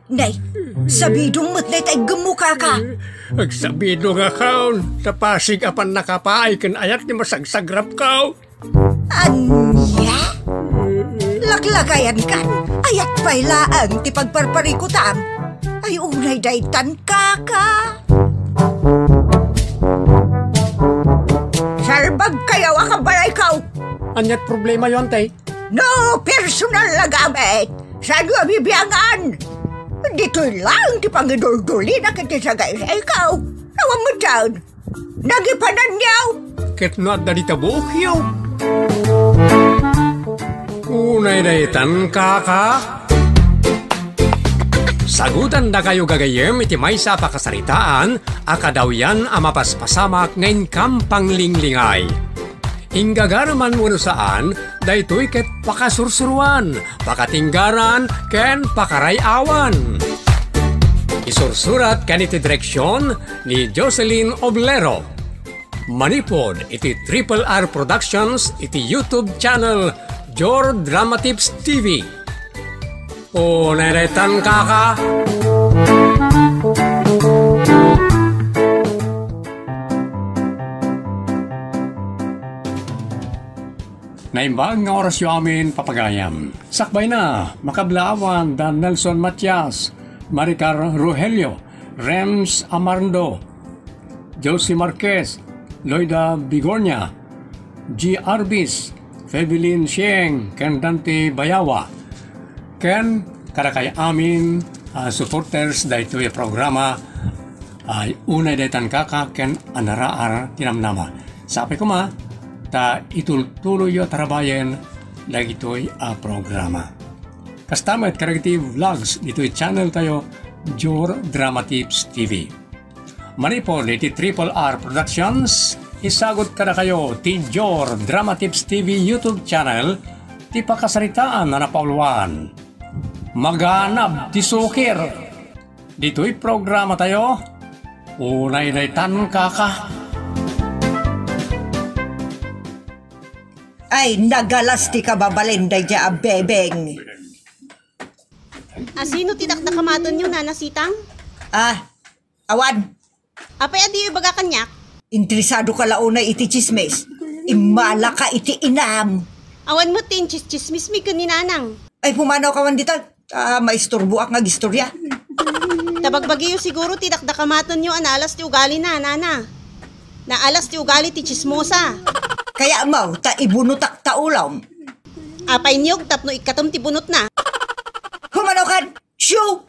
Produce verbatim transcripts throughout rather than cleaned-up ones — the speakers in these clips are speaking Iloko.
Nay, sabidong met dayta iggemmo, kaka. Agsabidongakon, ta pasig a pannakapaay ken ayat ti masagsagrapko. Ania? Laklakayankan, ayat pay laeng ti pagparparikutam. Ay, unay daytan, kaka. Sarbagkayo a kabalayko. Aniat problemayo, ante? No personal a gamit, saanyo a bibiangan? Ditoy laeng ti pangiduldulina ket ti sagaysayko. Awan met saan. Nagipananyo. Ket no adda dita buokyo. Unay daytan, kaka. Sagutandakayo gagayyem iti maysa a pakasaritaan a kadawyan a mapaspasamak nga inkam panglinglingay. Inggagareman wenno saan, daytoy ket pakasursuroan, pakatinggaran, ken pakaray-awan. Isursurat ken iti direksion ni Jocelyn Oblero. Manipud iti Triple R Productions iti YouTube channel Jor Dramatips T V. O, neretan, kaka. Naimbag nga orasyo amin, papagayam. Sakbayna, makablaawan da Nelson Matias, Maricar Rogelio, Rems Amardo, Josie Marquez, Loida Bigornia, G. Arbis, Fevelin Sieng, ken Dante Bayawa, ken kadakay amin a supporters daytoy a programa, ay unay daytan, kaka, ken anaraar ti namnama. Sapay koma ta itultuloyyo a tarabayen dagitoy a programa. Kasta met kadagiti vlogs ditoy channel tayo, Jor Dramatips T V. Manipud iti Triple R Productions, isagut kadakayo ti Jor Dramatips T V YouTube channel, ti pakasaritaan a napauluan. Maganab ti sukir. Ditoy programa tayo, unay daytan, kaka. Ay, nagalas ti kababalin daydiay a bebeng. Asino ti dakdakamatenyo, Nana Sitang? Ah, awan. Apay a diyo ibaga kaniak? Interesado ka la unay iti tsismis. Immala ka iti inam. Awan met ti intsistsismismi ken ni Nanang. Ay, pumanawka awan dita. Ah, maisturboak nga agistorya. Ta bagbagiyo siguro ti dakdakamatenyo a naalas ti ugalina, Nana. Naalas ti ugali ti tsismosa. Kayatmo ta ibunotak ta ulom. Apay niyog tapno ikkatem ti bunotna? Pumanawkan! Shoo!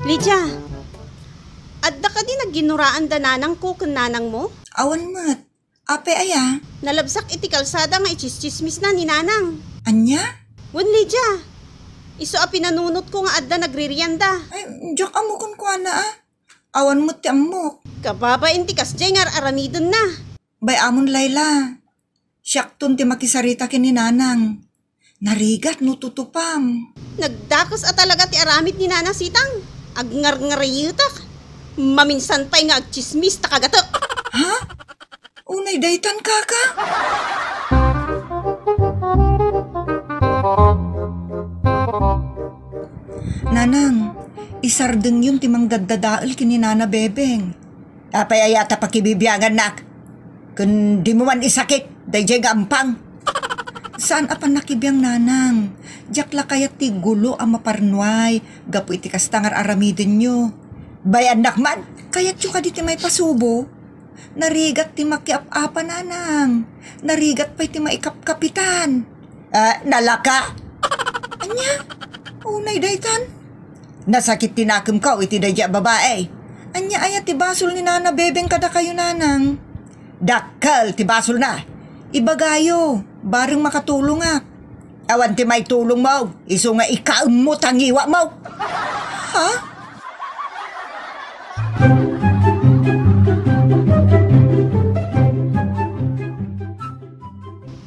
Lydia, adda kadi nagginuraan da nanangko ken nanangmo? Awan met. Apay aya? Nalabsak iti kalsada nga itsistsismisna ni Nanang. Ania? Wen, Lydia. Isu a pinanunotko nga adda nagririanda. Ay, diak ammo kenkuana, a. Awan met ti ammok. Kababain ti kasdiay nga ar-aramidenna. Bay-amon, Layla. Siakton ti makisarita ken ni Nanang. Narigat no tutupam. Nagdakes a talaga ti aramid ni Nana Sitang. Agngarngarietak. Maminsan pay nga agtsismis ta kagatek. Ha? Unay daytan, kaka? Nanang, isardengyon ti mangdaddadael ken ni Nana Bebeng. Apay aya ta pakibibiangannak? Ken dimo man isakit daydiay nga ampang. Saan a pannakibiang, Nanang. Diak la kayat ti gulo a maparnuay gapu iti kasta nga ar-aramidenyo. Bayannak man, kayatyo kadi ti maipasubo? Narigat ti makiap-apa, Nanang. Narigat pay ti maikapkapitan. Ah, nalaka? Ania? Unay daytan? Nasakit ti nakemko iti daydiay a babai. Ania aya ti basol ni Nana Bebeng kadakayo, Nanang? Dakkel ti basolna. Ibagayo, bareng makatulongak. Awan ti maitulongmo, isu nga ikaemmo ta ngiwamo. Ha?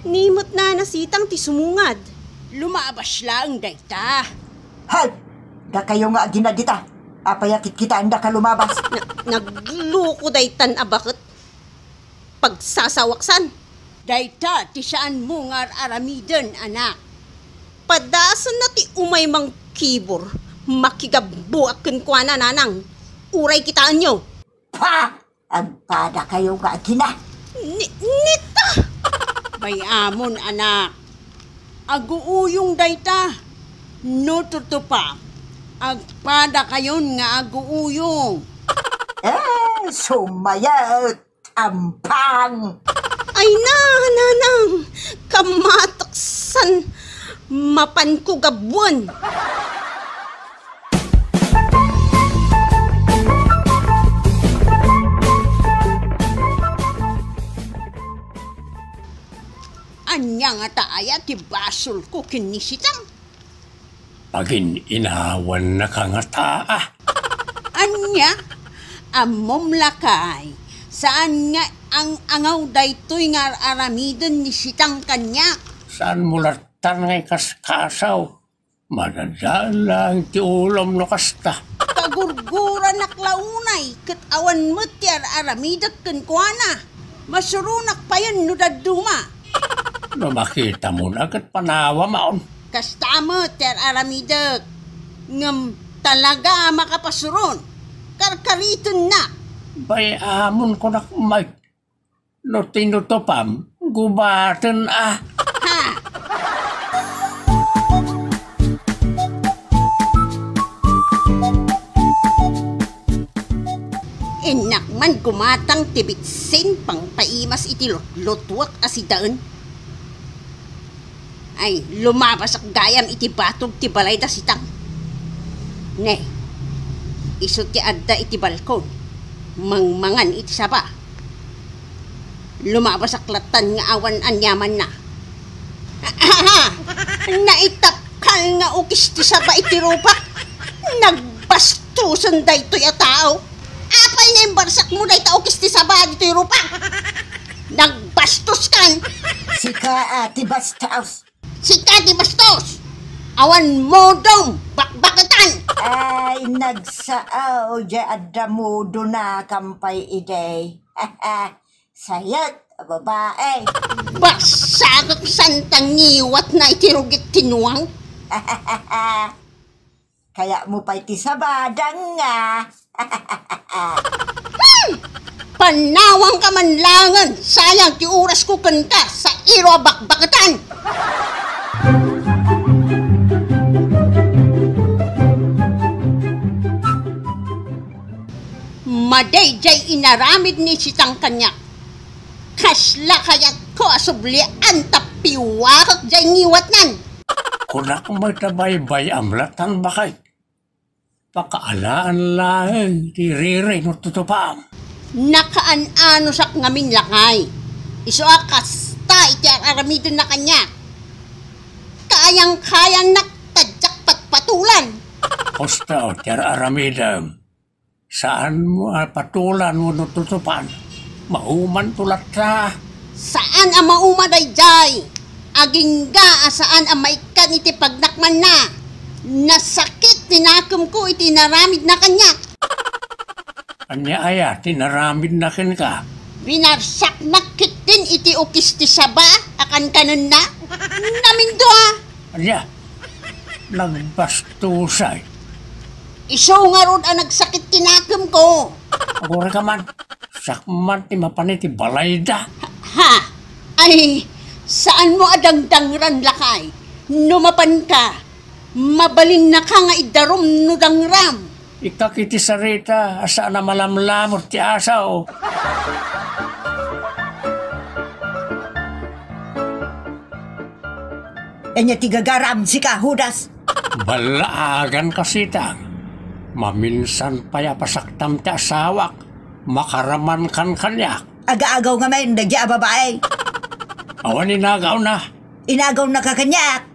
Ni met Nana Sitang ti sumungad. Lumabas laeng dayta. Hay! Dakayo nga agina dita. Apay a kitkitaendaka lumabas? Na-, nagloko daytan a baket. Pagsasawaksan. Dayta ti saanmo nga ar-aramiden, anak. Padasenna ti umay mangkibor, makigabbuak kenkuana, nanang. Uray kitaenyo. Pa! Agpadakayo nga agina. Ni, nita! Bay-amon, anak. Aguuyong dayta. No tutupa, agpadakayon nga aguuyong. Eh, sumayat, tampang. Ay na, nanang, kamataksan, mapanko gabuen. Ania ngata aya ti basolko ken ni Sitang? Agin-inawannaka ngata, a. Ania? Ammom lakay, saan nga ang-angaw daytoy nga ar-aramiden ni Sitang kaniak? Saanmo lattan nga ikaskasaw? Madadaan laeng ti ulom no kasta. Kagurguranak la unay ket awan met ti ar-aramidek kenkuana. Masuronak payen no dadduma. No makitamon a ket panawam a. Kasta met ti ar-aramidek. Ngem talaga a makapasuron. Karkaritennak. Bay-amon kunak, Mike. No tinutupam, gubaten a. Ha! Innak man gumatang ti bitsin pangpaimas iti lutlutuek a sidaen. Ay, lumabasak gayam iti batog ti balay da Sitang. Ne, isu ti adda iti balkon, mangmangan iti saba. Lumabasak lattan nga awan aniamanna. Naitapkal nga ukis ti saba iti rupak. Nagbastosen daytoy a tao. Apay nga imbarsakmo dayta ukis ti saba ditoy rupak? Nagbastoskan! Sika a ti bastos. Sika ti bastos! Awan modom, bakbaketan! Ay, nagsao, diay adda modona, kampay idi. Sayat a babai. Basagek santa ngiwatna iti rugit ti nuang. Kayatmo pay ti sabadang nga. Hmm! Panawangka man laengen, sayang ti orasko kenka, sairo a bakbaketan! Madaydiay inaramid ni Sitang kaniak. Kasla kayatko a sublian ta piwakek diay ngiwatnan. Kunak met a baybay-am lattan, baket. Pakaalaan laeng ti riri no tutupam. Nakaan-anosak ngamin, lakay. Isu a kasta iti ar-aramidenna kaniak. Kaayang-kayannak ta diak patpatulan. Kasta ti ar-aramidem. Saanmo a patulan wenno tutupan. Maumanto latta. Saan a mauma daydiay. Agingga a saan a maikkan iti pagnakmanna. Nasakit ti nakemko iti inaramidna kaniak. Ania aya ti inaramidna kenka? Binarsaknak ketdin iti ukis ti saba a kankanenna. Namindua. Ania? Nagbastosay. Isu ngarud a nagsakit ti nakemko. Agurayka man, siak man ti mapan iti balayda. Ha? Ay, saanmo a dangdangran, lakay. No mapanka, mabalinnaka nga idarum no dangram. Ikka iti sarita a saan a malamlamor ti asaw. Ania ti gagaram, sika, Judas? Ballaagan ka, Sitang. Maminsan pay a pasaktam ti asawak, makaramankan kaniak. Agaagaw ngamin daydiay a babai. Awan inagawna. Inagawnaka kaniak.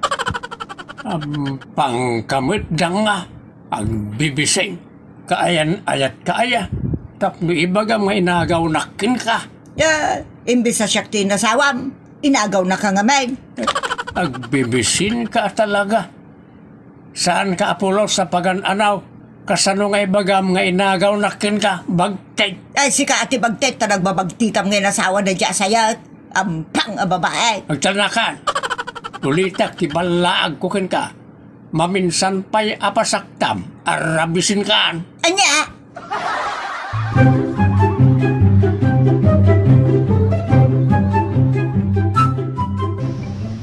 Ampangka met danga. Agbibising. Kaayan-ayatka aya. Tapno ibagam nga inagawnak kenka. Ya, imbes a siak ti inasawam, inagawnaka ngamin. Agbibisinka a talaga. Saanka a pulos a pagan-anaw. Kasano nga ibagam nga inagawnak kenka? Bagtit! Ay, sika a ti bagtit ta nagbabagtitam nga inasawa daydiay a sayat. Ampang a babae. Agtalnakan. Ulitek ti ballaagko kenka. Maminsan pay a pasaktam, arabisinkan. Ania?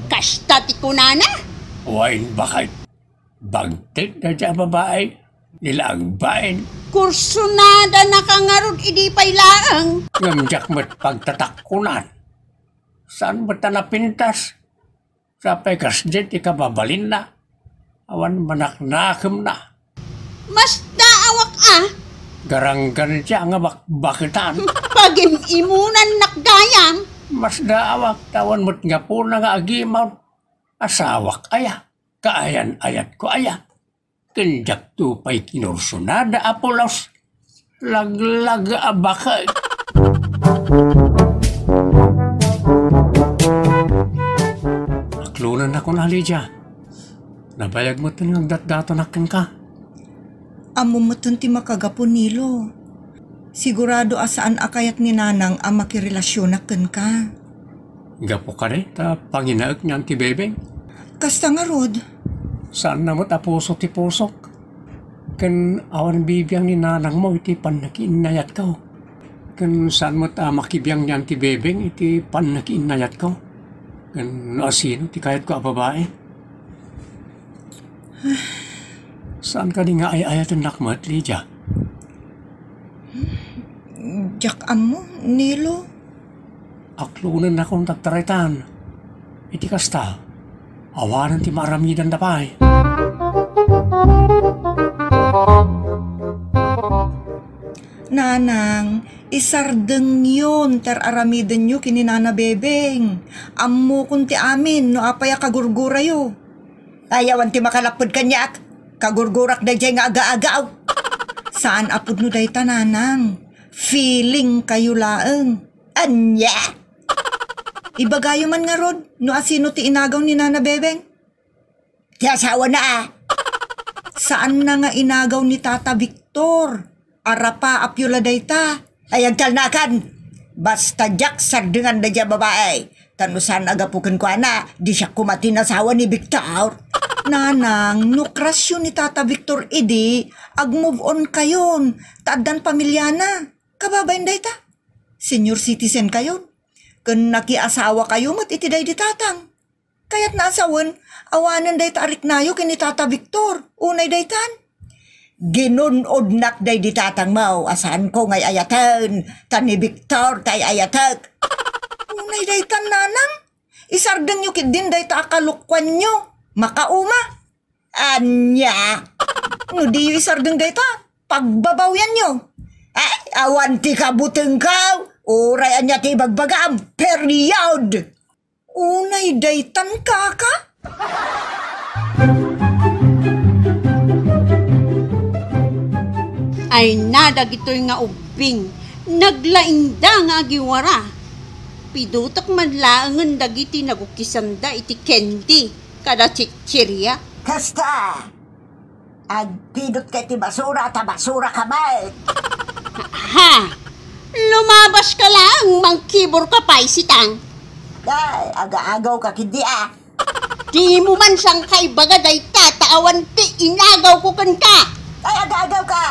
Kasta ti kunana? Wen, baket. Bagtit dayta a babae, nila agbain. Kursunada na ka ngarud idi pay laeng. Ngem diak met pagtatakkunan. Saan met a napintas? Sapay kasdi ti kababalinna. Awan manaknakemna. Masdaawak a. Garanggan siya nga bakbaketan. Pagim-imunan nakgayam. Masdaawak, ta awan met gapuna nga agimon. Asawak aya? Kaayan-ayatko aya? Ken diakto pay kinursunada a pulos. Laglag a baket. Aklonennakon a, Lydia. Nabayag metten nga agdatdatonak kenka. Ammom metten ti makagapu, Nilo. Sigurado a saan a kayat ni Nanang a makirelasionak kenka. Gapu kadi ta panginaek ni Auntie Bebeng? Kasta ngarud. Saanna met a puso ti pusok. Ken awan bibiang ni nanangmo iti pannakiinnayatko. Ken saan met a makibiang ni Auntie Bebeng iti pannakiinnayatko. Ken no asino ti kayatko a babae. Saan kadi nga ay-ayatennak met, Lydia? Diak ammo, Nilo. Aklonennakon ti agtaraytan. Iti kasta, awanen ti maaramidanda pay. Nanang, isardengyon ti ar-aramidenyo ken ni Nana Bebeng. Ammokon ti amin no apay a kagurgurayo. Ay, awan ti makalapped kaniak. Kagurgurak daydiay nga agaagaw. Saan a pudno dayta, Nanang. Feeling kayo laeng. Ania? Ibagayo man ngarud no asino ti inagaw ni Nana Bebeng. Ti asawana a. Saanna nga inagaw ni Tata Victor. Arapa a piola dayta. Ay, agtalnakan. Basta diak sardengan daydiay a babae. Ta no saan a gapu kenkuana, di siak koma ti inasawa ni Victor. Nanang, no crushyo ni Tata Victor idi, ag-move on kayon. Ta addan pamiliana. Kababain dayta. Senior citizen kayon. Ken nakiasawa kayo met iti daydi tatang. Kayatna a sawen, awanen dayta a riknayo ken ni Tata Victor. Unay daytan. Ginun-odnak daydi tatangmo a saanko nga ay-ayaten, ta ni Victor ti ay-ayatek. Unay daytan, Nanang. Isardengyo ketdin dayta a kalokuanyo. Makauma. Ania? No diyo isardeng dayta, pagbabawianyo. Ay, awan ti kabutengko. Uray ania ti ibagbagam. Period. Unay daytan, kaka? Ay na dagitoy nga ubbing, naglaingda nga agiwara. Pidutek man laengen dagiti nagukisanda iti candy kada chichirya. Kasta, agpidot ka iti basura, ta basura ka met. Ha? Lumabas ka laeng, mangkibor ka pay, Sitang. Ay, agaagaw ka kidi, ah. Dimo man sangka ibaga dayta, ta awan ti inagaw ko kenka. Ay, agaagaw ka.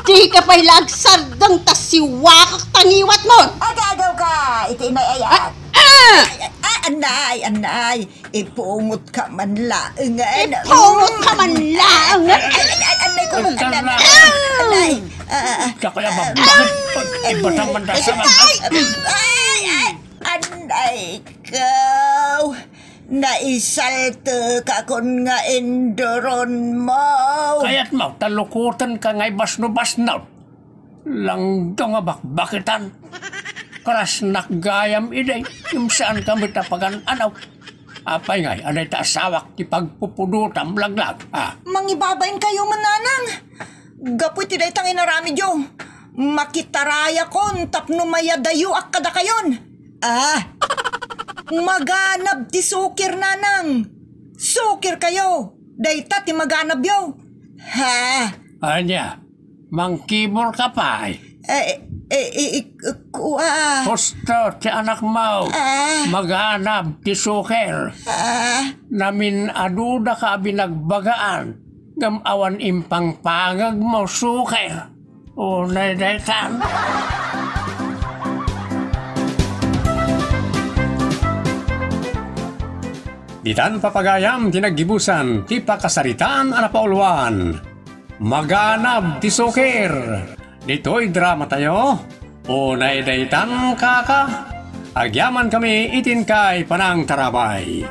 Di ka pay la agsardeng ta siwakak tangiwat mo. Agaagaw ka, iti inay ay Ah, ah! Ay, ah, anay, anay. Ipungot ka man laengen. Ipungot ka man laengen. Ay, ay, ay, anay ko man. Ay, anay. Ah, ah, ah. Kaya ba, bakit? Ay, ibasa man ta sa ay, ay, ay, anay ko. Naisaltekakon nga induron mo. Kayat mo, talukoten ka nga ibasnobasnot. Langgaw nga bakbaketan. Krasnak gayam idi, ngem saan ka met a pagan-anaw. Apay ngay, a dayta asawak ti pagpupudotam, laglag, a? Mangibabain kayo, mananang. Gapu iti dayta nga inaramidyo, makitarayakon tapno mayadayoak kadakayon. Ah, maganab ti sukir, nanang. Sukir kayo. Dayta ti maganabyo. Ha? Ania? Mangkibor ka pay? Eh, Eh, eh, eh, kua. Husto ti anakmo. Ah. Maganab ti suker. Ah. Namin-adudaka a binagbagaan ngem awan impangpangegmo suker. Unay daytan. Ditan papagayam ti naggibusan ti pakasaritaan a napauluan. Maganab ti suker. Ditoy drama tayo. Unay daytan, kaka. Agyaman kami iti inkay panangtarabay.